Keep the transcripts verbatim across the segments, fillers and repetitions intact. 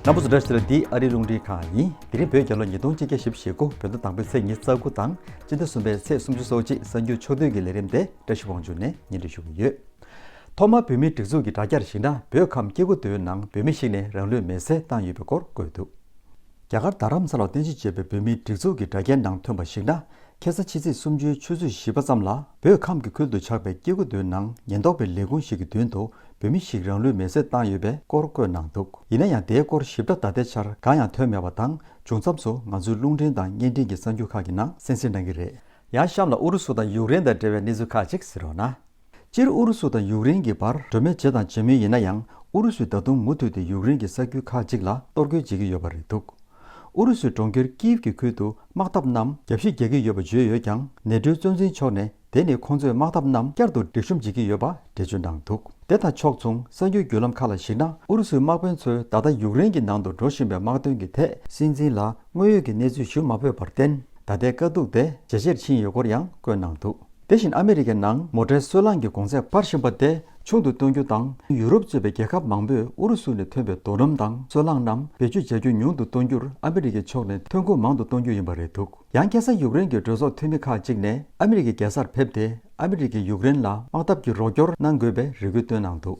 རྣམ་པ་ཚོ་བཀྲ་ཤིས་བདེ་ལེགས། འདི་ཨ་རིའི་རླུང་འཕྲིན་ཁང་ཡིན། དེ་རིང་བོད་རྒྱལ་ལོ་ཉིས་སྟོང་ཆིག་བརྒྱ་བཞི་བཅུ་ཞེ་དགུ། བོད་ཟླ་དང་པོའི་ཚེས་ཉི་ཤུ་རྩ་དགུ་དང་སྤྱི་ཟླ་གསུམ་པའི་ཚེས་སུམ་ཅུ་སོ་གཅིག་གསར་འགྱུར་ཕྱོགས་བསྡུས་ཀྱི་ལས་རིམ་དེ་བཀྲ་ཤིས་དབང་ཕྱུག་ནས་སྙན་སྒྲོན་ཞུ་གི་ཡོད། ཐོག་མར་བོད་མིའི་སྒྲིག་འཛུགས་ཀྱི་དྲ་རྒྱར་གཞིགས་ན། བོད་ཁམས་སྐྱེ་རྒུ་མདོའི་ནང་བོད་མི་ཞིག་ནས་རང་ལུས་མེར་སྲེག་བཏང་ཡོད་པའི་སྐོར་བཀོད་འདུག་རྒྱ་གར་རྡ་རམ་ས་ལར་རྟེན་གཞི་བྱས་པའི་བོད་མིའི་སྒྲིག་འཛུགས་ཀྱི་དྲ་རྒྱའི་ནང་ཐོན་པར་གཞིགས་ན། ཁ་སང་ཕྱི་ཚེས་སུམ་ཅུའི་ཆུ་ཚོད་བཞི་པ་ཙམ་ལ། བོད་ཁམས་ཀྱི་ཁུལ་དུ་ཆགས་པའི་སྐྱེ་རྒུ་མདོའི་ནང་ཉེན་རྟོག་པའི་ལས་ཁུངས་ཤིག་གི་མདུན་དུ་བོད་མི་ཞིག་རང་ལུས་མེར་སྲེག་བཏང་ཡོད་པའི་སྐོར་བཀོད་གནང་འདུག་ཡིན་ན་ཡང་། དེའི་སྐོར་ཞིབ་ཕྲ་ད་ལྟའི་ཆར་གང་ཡང་ཐོན་མེད་པ་དང་། བྱུང་མཚམས་སུ་ང་ཚོའི་རླུང་འཕྲིན་དང་བརྙན་འཕྲིན་གྱི་གསར་འགྱུར་ཁག་གི་ནང་གསན་གཟིགས་གནང་གི་རེད། ཡང་གཤམ་ལ་ཨུ་རུ་སུ་དང་ཡུཀ་རེན་དང་འབྲེལ་བའི་གནས་ཚུལ་ཁག་ཅིག་གཟིགས་རོགས་གནང་། སྤྱིར་ཨུ་རུ་སུ་དང་ཡུཀ་རེན་གྱི་བར་གྲོས་མོལ་བྱས་དང་བྱེད་མུས་ཡིན་ན་ཡང་། ཨུ་རུ་སུས་ད་དུང་མུ་མཐུད་དེ་ཡུཀ་རེན་གྱི་ས་ཁུལ་ཁག་ཅིག་ལ་གཏོར་རྒོལ་བྱེད་ཀྱི་ཡོད་པ་རེད་འདུག་ཨུ་རུ་སུའི་གྲོང་ཁྱེར་ཀིབ་ཀྱི་ཁུལ་དུ་དམག་འཐབ་རྣམས་རྒྱབ་བཤིག་རྒྱག་གི་ཡོད་པ་བརྗོད་ཡོད་ཀྱང་། ནེ་ཊོའི་གཙོ་འཛིན་མཆོག་ནས་དེ་ནི་ཁོང་ཚོས་དམག་འཐབ་རྣམས་བསྐྱར་དུ་སྒྲིག་གཤོམ་བྱེད་ཀྱི་ཡོད་པ་འགྲེལ་བརྗོད་གནང་འདུག་དེ་དང་ཕྱོགས་མཚུངས། གསར་འགྱུར་བརྒྱུད་ལམ་ཁག་ལ་གཞིགས་ན། ཨུ་རུ་སུའི་དམག་དཔོན་ཚོས་ད་ལྟ་ཡུཀ་རེན་གྱི་ནང་དུ་འགྲོ་བཞིན་པའི་དམག་དོན་གྱི་ཐད་སྲིད་འཛིན་ལ་དངོས་ཡོད་ཀྱི་གནས་ཚུལ་ཞུ་མ་ཕོད་པར་བརྟེན། ད་ལྟའི་དཀའ་སྡུག་དེ་ཇེ་ཆེར་ཕྱིན་ཡོད་སྐོར་ཡང་བཀོད་གནང་འདུག་དེ་བཞིན་ཨ་མི་རི་ཀའི་ནང་མོ་ཊའི་སོལ་རླངས་ཀྱི་གོང་ཚད་འཕར་བཞིན་པ་དེ་ཆུང་དུ་གཏོང་རྒྱུ་དང་། ཡུ་རོབ་གཙོས་པའི་རྒྱལ་ཁབ་མང་པོས་ཨུ་རུ་སུ་ནས་ཐོན་པའི་རྡོ་སྣུམ་དང་སོལ་རླངས་རྣམས་བེད་སྤྱོད་བྱ་རྒྱུ་ཉུང་དུ་གཏོང་རྒྱུར་ཨ་མི་རི་ཀའི་ཕྱོགས་ནས་ཐོན་ཁུངས་མང་དུ་གཏོང་རྒྱུ་ཡིན་པ་རེད་འདུག་ཡང་ཁ་སང་ཡུཀ་རེན་གྱི་གྲོས་ཚོགས་འཐུས་མི་ཁག་ཅིག་ནས་ཨ་མི་རི་ཀའི་རྒྱལ་སར་ཕེབས་ཏེ། ཨ་མི་རི་ཀས་ཡུཀ་རེན་ལ་དམག་འཐབ་ཀྱི་རོགས་སྐྱོར་གནང་དགོས་པའི་རེ་སྐུལ་བཏོན་གནང་འདུག་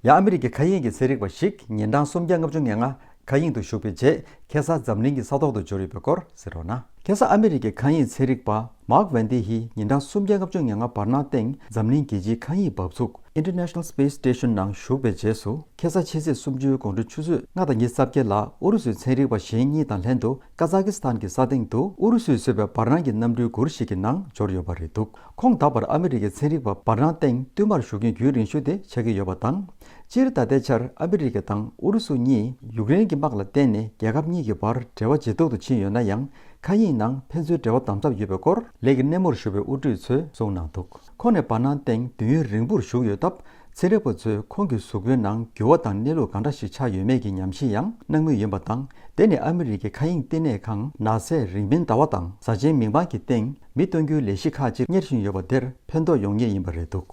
ཡང་ཨ་མི་རི་ཀའི་མཁའ་དབྱིངས་ཀྱི་ཚན་རིག་པ་ཞིག་ཉིན་གྲངས་སུམ་བརྒྱ་ལྔ་བཅུ་ང་ལྔ་མཁའ་དབྱིངས་དུ་ཞུགས་པའི་རྗེས། ཁ་སང་འཛམ་གླིང་གི་ས་ཐོག་ཏུ་འབྱོར་ཡོད་པའི་སྐོར་གཟིགས་རོགས་གནང་། ཁ་སང་ཨ་མི་རི་ཀའི་མཁའ་དབྱིངས་ཚན་རིག་པ་མཱག་ཝན་ཏི་ཧི་ཉིན་གྲངས་སུམ་བརྒྱ་ལྔ་བཅུ་ང་ལྔ་བར་སྣང་སྟེང་འཛམ་གླིང་རྒྱལ་སྤྱིའི་མཁའ་དབྱིངས་འབབ་ཚུགས་International Space Station ནང་ཞུགས་པའི་རྗེས་སུ། ཁ་སང་ཕྱི་ཚེས་སུམ་ཅུའི་དགོང་དྲོ་ཆུ་ཚོད་ལྔ་དང་ཉི་ཤུ་རྩ་བརྒྱད་ལ་ཨུ་རུ་སུའི་ཚན་རིག་པ་གཞན་གཉིས་དང་ལྷན་དུ་ཀ་ཛ་ཀི་སི་ཐན་གྱི་ས་སྟེང་དུ་ཨུ་རུ་སུས་བཟོས་པའི་བར་སྣང་གི་གནམ་གྲུའི་གུར་ཞིག་གི་ནང་འབྱོར་ཡོད་པ་རེད་འདུག་ཁོང་ད་བར་ཨ་མི་རི་ཀའི་ཚན་རིག་པ་བར་སྣང་སྟེང་བསྟུད་མར་ཞུགས་མཁན་རྒྱུན་རིང་ཤོས་དེ་ཆགས་ཀྱི་ཡོད་པ་དང་། སྤྱིར་ད་ལྟའི་ཆར་ཨ་མི་རི་ཀ་དང་ཨུ་རུ་སུ་གཉིས་ཡུཀ་རེན་གྱི་དམག་ལ་བརྟེན་ནས་རྒྱལ་ཁབ་གཉིས་ཀྱི་བར་འབྲེལ་བ་ཇེ་སྡུག་ཏུ་ཕྱིན་ཡོད་ན་ཡང་། མཁའ་དབྱིངས་ནང་ཕན་ཚུན་འབྲེལ་བ་དམ་ཟབ་ཡོད་པའི་སྐོར་ལས་ཀའི་སྣེ་མོར་ཞུགས་པའི་དབུ་ཁྲིད་ཚོས་གསུངས་གནང་འདུག་ཁོང་ནས་བར་སྣང་སྟེང་དུས་ཡུན་རིང་པོར་བཞུགས་ཡོད་སྟབས། ཚན་རིག་པ་ཚོས་ཁོང་གི་གཟུགས་པོའི་ནང་འགྱུར་བ་དང་གནས་ལུགས་གང་འདྲ་ཞིག་ཆགས་ཡོད་མེད་ཀྱི་ཉམས་ཞིབ་ཡང་གནང་མུས་ཡིན་པ་དང་། དེ་ནི་ཨ་མི་རི་ཀའི་མཁའ་དབྱིངས་བསྟི་གནས་ཁང་ནཱ་སའི་རིང་མིན་ཟླ་བ་དང་གཟའ་ཆེན་མིག་དམར་གྱི་སྟེང་མི་གཏོང་རྒྱུའི་ལས་གཞི་ཁག་ཅིག་གཉེར་བཞིན་ཡོད་པ་དེར་ཕན་ཐོགས་ཡོང་ངེས་ཡིན་པ་རེད་འདུག་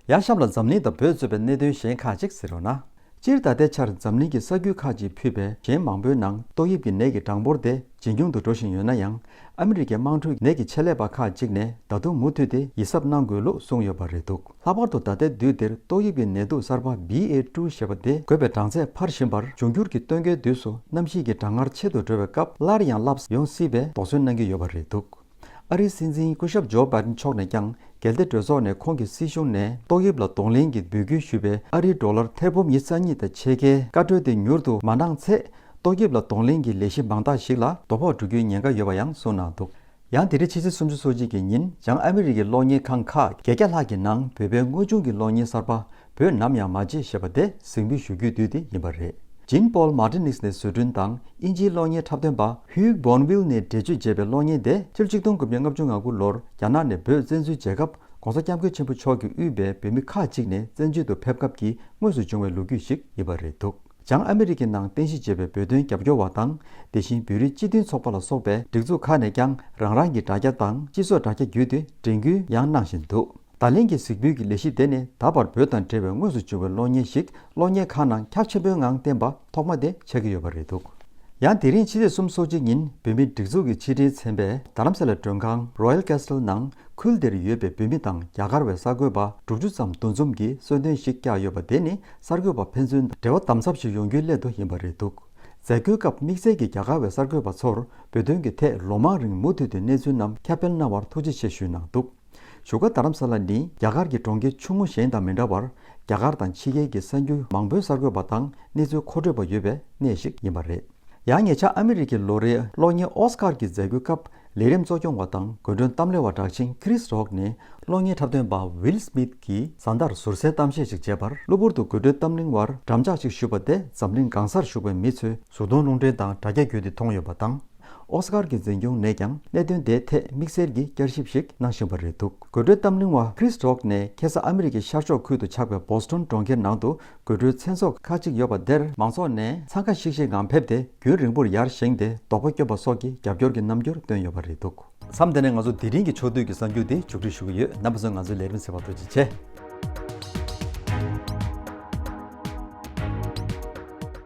ཡང་གཤམ་ལ་འཛམ་གླིང་དང་བོད་གཙོས་པའི་གནད་དོན་གཞན་ཁག་ཅིག་གཟིགས་རོགས་གནང་། སྤྱིར་ད་ལྟའི་ཆར་འཛམ་གླིང་གི་ས་ཁུལ་ཁག་ཅིག་ཕུད་པའི་གཞན་མང་པོའི་ནང་ཏོག་དབྱིབས་ཀྱི་ནད་ཀྱི་གྲངས་འབོར་དེ་ཇེ་ཉུང་དུ་འགྲོ་བཞིན་ཡོད་ན་ཡང་། ཨ་མི་རི་ཀའི་དམངས་ཁྲོད་ནད་ཀྱི་ཆེད་ལས་པ་ཁག་ཅིག་ནས་ད་དུང་མུ་མཐུད་དེ་ཡིད་གཟབ་གནང་དགོས་ལུགས་གསུངས་ཡོད་པ་རེད་འདུག་ལྷག་པར་དུ་ད་ལྟའི་དུས་འདིར་ཏོག་དབྱིབས་ཀྱི་ནད་དུག་གསར་པ་བྷི་ཨེ་ཊུ་ཞེས་པ་དེ་འགོས་པའི་གྲངས་ཚད་འཕར་བཞིན་པར། འབྱུང་འགྱུར་གྱི་སྟོན་ཁའི་དུས་སུ་གནམ་གཤིས་ཀྱི་གྲང་ངར་ཆེ་རུ་འགྲོ་བའི་སྐབས་སླར་ཡང་སླར་ཡོང་སྲིད་པའི་དོགས་ཟོན་གནང་གི་ཡོད་པ་རེད་འདུག་ཨ་རིའི་སྲིད་འཛིན་སྐུ་ཞབས་ཇོ་བྷའི་ཏིན་མཆོག་ནས་ཀྱང་། རྒྱལ་སྡེ་གྲོས་ཚོགས་ནས་ཁོང་གི་སྲིད་གཞུང་ནས་ཏོག་དབྱིབས་ལ་གདོང་ལེན་གྱི་འབོད་སྐུལ་ཞུས་པའི་ཨ་རིའི་ཌོ་ལར་ཐེར་འབུམ་ཉི་ཤུ་རྩ་གཉིས་དང་ཕྱེད་ཀའི་བཀའ་འཁྲོལ་དེ་མྱུར་དུ་མ་གནང་ཚེ། ཏོག་དབྱིབས་ལ་གདོང་ལེན་གྱི་ལས་གཞི་མང་དག་ཞིག་ལ་དོ་ཕོག་འགྲོ་རྒྱུའི་ཉེན་ཁ་ཡོད་པ་ཡང་གསུངས་གནང་འདུག་ཡང་དེ་རིང་ཕྱི་ཚེས་སུམ་ཅུ་སོ་གཅིག་གི་ཉིན། བྱང་ཨ་མི་རི་ཀའི་གློག་བརྙན་ཁང་ཁག་བརྒྱད་བརྒྱ་ལྷག་གི་ནང་བོད་པའི་དངོས་བྱུང་གི་གློག་བརྙན་གསར་པ། བོད་ནམ་ཡང་མ་བརྗེད་ཞེས་པ་དེ་གཟིགས་འབུལ་ཞུ་རྒྱུའི་དུས་དེ་ཡིན་པ་རེད། ཇིན་པོལ་མར་ཏི་ནིགས་ནས་བཟོ་སྐྲུན་དང་དབྱིན་ཇིའི་གློག་བརྙན་འཁྲབ་སྟོན་པ་ཧུའུ་བོན་ཝིལ་ནས་འགྲེལ་བརྗོད་བྱས་པའི་གློག་བརྙན་དེ་ཕྱི་ལོ་ཆིག་སྟོང་དགུ་བརྒྱ་ལྔ་བཅུ་ང་དགུ་ལོར་རྒྱ་ནག་ནས་བོད་བཙན་འཛུལ་རྗེས་སྐབས་༸གོང་ས་༸སྐྱབས་མགོན་ཆེན་པོ་མཆོག་གིས་དབུས་པའི་བོད་མི་ཁག་ཅིག་ནས་བཙན་བྱོལ་དུ་ཕེབས་སྐབས་ཀྱི་དངོས་སུ་བྱུང་བའི་ལོ་རྒྱུས་ཤིག་ཡིན་པ་རེད་འདུག་བྱང་ཨ་མི་རི་ཀའི་ནང་རྟེན་གཞི་བྱས་པའི་བོད་དོན་རྒྱབ་སྐྱོར་བ་དང་། དེ་བཞིན་བོད་རིགས་སྤྱི་མཐུན་ཚོགས་པ་ལ་སོགས་པའི་སྒྲིག་འཛུགས་ཁག་ནས་ཀྱང་རང་རང་གི་དྲ་རྒྱ་དང་སྤྱི་ཚོགས་དྲ་རྒྱ་བརྒྱུད་དེ་དྲན་སྐུལ་ཡང་གནང་བཞིན་འདུག་བརྡ་ལན་གྱི་གཟིགས་འབུལ་གྱི་ལས་གཞི་དེ་ནི་ད་བར་བོད་དང་འབྲེལ་བའི་དངོས་སུ་བྱུང་བའི་གློག་བརྙན་ཞིག་གློག་བརྙན་ཁང་ནང་ཁྱབ་ཆེན་པོའི་ངང་བསྟན་པ་ཐོག་མ་དེ་ཆགས་ཀྱི་ཡོད་པ་རེད་འདུག་ཡང་དེ་རིང་ཕྱི་ཚེས་སུམ་ཅུ་སོ་གཅིག་ཉིན་བོད་མིའི་སྒྲིག་འཛུགས་ཀྱི་ཕྱི་དྲིལ་ཚན་པས་རྡ་རམ་ས་ལའི་མགྲོན་ཁང་Royal Castle ནང་ཁུལ་དེར་ཡོད་པའི་བོད་མི་དང་རྒྱ་གར་བའི་གསར་འགོད་པ་དྲུག་ཅུ་ཙམ་འདུ་འཛོམས་ཀྱིས་གསོལ་སྟོན་ཞིག་བསྐྱངས་ཡོད་པ་དེ་ནི་གསར་འགོད་པ་ཕན་ཚུན་འབྲེལ་བ་དམ་ཟབ་ཞིག་ཡོང་རྒྱུའི་སླད་དུ་ཡིན་པ་རེད་འདུག་མཛད་སྒོའི་སྐབས་དམིགས་བསལ་གྱིས་རྒྱ་གར་བའི་གསར་འགོད་པ་ཚོར་བོད་དོན་གྱི་ཐད་ལོ་མང་རིང་མུ་མཐུད་དུ་གནས་ཚུལ་རྣམས་ཁྱབ་སྤེལ་གནང་བར་ཐུགས་རྗེ་ཆེ་ཞུས་གནང་འདུག་བཞུགས་སྒར་རྡ་རམ་ས་ལ་ནི་རྒྱ་གར་གྱི་གྲོང་ཁྱེར་ཆུང་ངུ་གཞན་དང་མི་འདྲ་བར། རྒྱ་གར་དང་ཕྱི་རྒྱལ་གྱི་གསར་འགྱུར་མང་པོའི་གསར་འགོད་པ་དང་གནས་ཚུལ་མཁོ་སྤྲོད་པ་ཡོད་པའི་གནས་ཤིག་ཡིན་པ་རེད། ཡང་ཉེ་ཆར་ཨ་མི་རི་ཀའི་ལོ་རེའི་གློག་བརྙན་ཨོ་སི་ཀར་གྱི་མཛད་སྒོའི་སྐབས་ལས་རིམ་གཙོ་སྐྱོང་བ་དང་དགོད་བྲོའི་གཏམ་གླེང་བ་གྲགས་ཆེན་ཁི་རིས་རོག་ནས་གློག་བརྙན་འཁྲབ་སྟོན་པ་ཝིལ་སྨིད་ཀྱིས་བཟའ་ཟླར་ཟུར་ཟའི་གཏམ་བཤད་ཅིག་བྱས་པར། གློ་བུར་དུ་དགོད་བྲོའི་གཏམ་གླེང་བར་འགྲམ་ལྕག་ཅིག་གཞུས་པ་དེ་འཛམ་གླིང་གང་སར་བཞུགས་པའི་མི་ཚོས་གཟུགས་མཐོང་རླུང་འཕྲིན་དང་དྲ་རྒྱ་བརྒྱུད་དེ་མཐོང་ཡོད་པ་དང་། ཨོ་སི་ཀར་གྱི་འཛིན་སྐྱོང་ནས་ཀྱང་གནད་དོན་དེའི་ཐད་དམིགས་བསལ་གྱི་བསྐྱར་ཞིབ་ཞིག་གནང་བཞིན་པ་རེད་འདུག་དགོད་བྲོའི་གཏམ་གླེང་བ་ཁི་རིས་རོག་ནས་ཁ་སང་ཨ་མི་རི་ཀའི་ཤར་ཕྱོགས་ཁུལ་དུ་ཆགས་པའི་བོ་སི་ཊོན་གྲོང་ཁྱེར་ནང་དུ་དགོད་བྲོའི་མཚན་ཚོགས་ཁག་ཅིག་ཡོད་པ་དེར་མང་ཚོགས་ནས་འཚང་ཁ་ཤིག་ཤིག་ངང་ཕེབས་ཏེ། རྒྱུན་རིང་པོར་ཡར་བཞེངས་ཏེ་རྡོག་པ་སྐྱོན་པ་སོགས་ཀྱི་རྒྱབ་སྐྱོར་གྱི་རྣམ་འགྱུར་བཏོན་ཡོད་པ་རེད་འདུག་མཚམས་འདི་ནས་ང་ཚོ་དེ་རིང་གི་ཕྱོགས་བསྡུས་ཀྱི་གསར་འགྱུར་འདི་མཇུག་སྒྲིལ་ཞུ་གི་ཡོད། རྣམ་པ་ཚོས་ང་ཚོའི་ལས་རིམ་གསན་པར་ཐུགས་རྗེ་ཆེ།